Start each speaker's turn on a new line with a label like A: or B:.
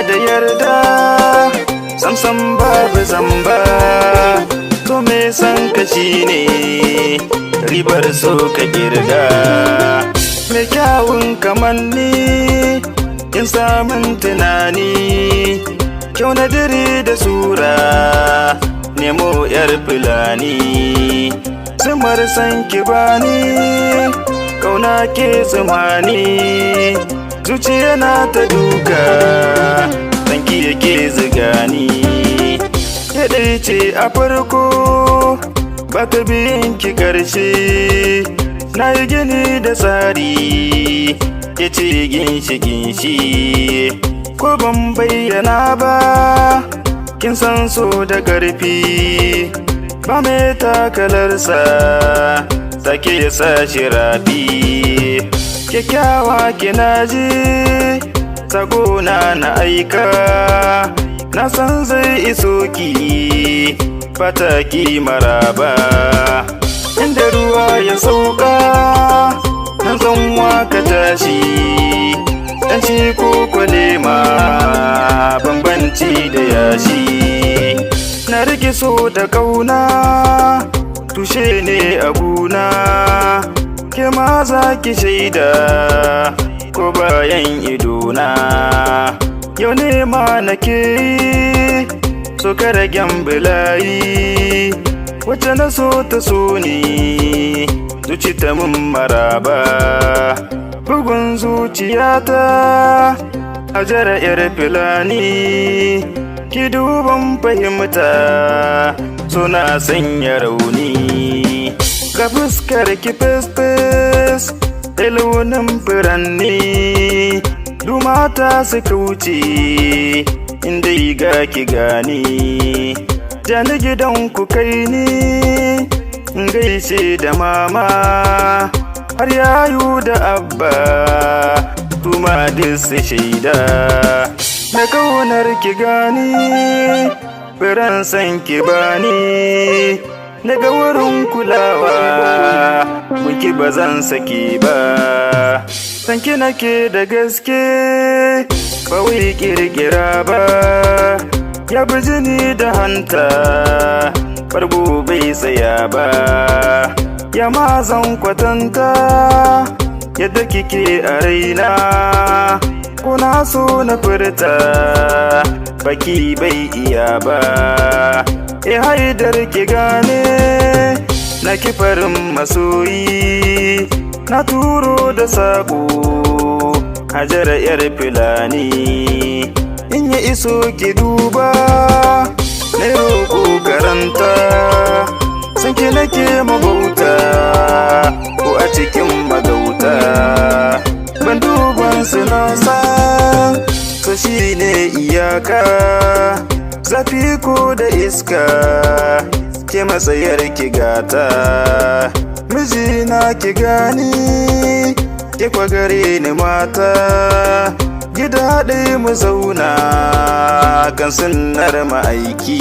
A: Da yarda, samsam babu zamba. To me san ka shine ribar so ka kirga. Mai kyawun kamanni, in samun tunani, kyau na dare da sura, nemo yar Fulani. Zumar san ki bani, kauna ke tsumani, zuciya na ta duka, sanki yake zigani. Ke ce a farko, ba ta biyan ki karshe. Na yi gini da tsari, ke ce ginshikin shi. Ko ban bayyana ba, kin san so da ƙarfi, ba mai takalarsa, take sa shi rafi. Kyakkyawa, kina ji, sakona na aika, na san zai iso ki, fata ki maraba. Inda ruwa ya sauka, nan zanwa ka tashi, dan shi ko kwalema, bambanci da yashi. Na rike so da kauna, tushe ne a guna, ke ma za ki shaida ko bayan idona. Yau ne ma nake yi so ka ragen bulayi, wacce na so ta so ni, zuci ta mun maraba. Bugun zuciyata, Hajara yar Fulani, ki duban fahimta, suna sanya rauni. Ga fuskar ki fes-fes da launin furanni, dumata suka wuce inda ga ki gani. Jani gidan ku, kai ni in gaishe da mama, har yayu da abba, tuma duk su shaida da kaunar ki. Gani firan san ki bani, daga wurin kulawa muki, ba zan saki ba. Sanki nake da gaske, ba wai kirkira ba, ya bi jini da hanta, bargo bai tsaya ba. Ya ma zan kwatanta yadda kike a raina? Kuna so na furta, baki bai iya ba. E Haidar, ki gane na kifarin masoyi, na turo da sako, Hajara yar Fulani, in ya iso ki duba, na roƙo karanta. Sanki nake mabauta, ko a cikin magauta, ban duban su, na san so shine iyaka. Zafi ko da iska, ke matsayar ki gata. Mijina, ki gani, ki kwa gare ni mata, gida ɗaya mu zauna kan sunnar ma'aiki.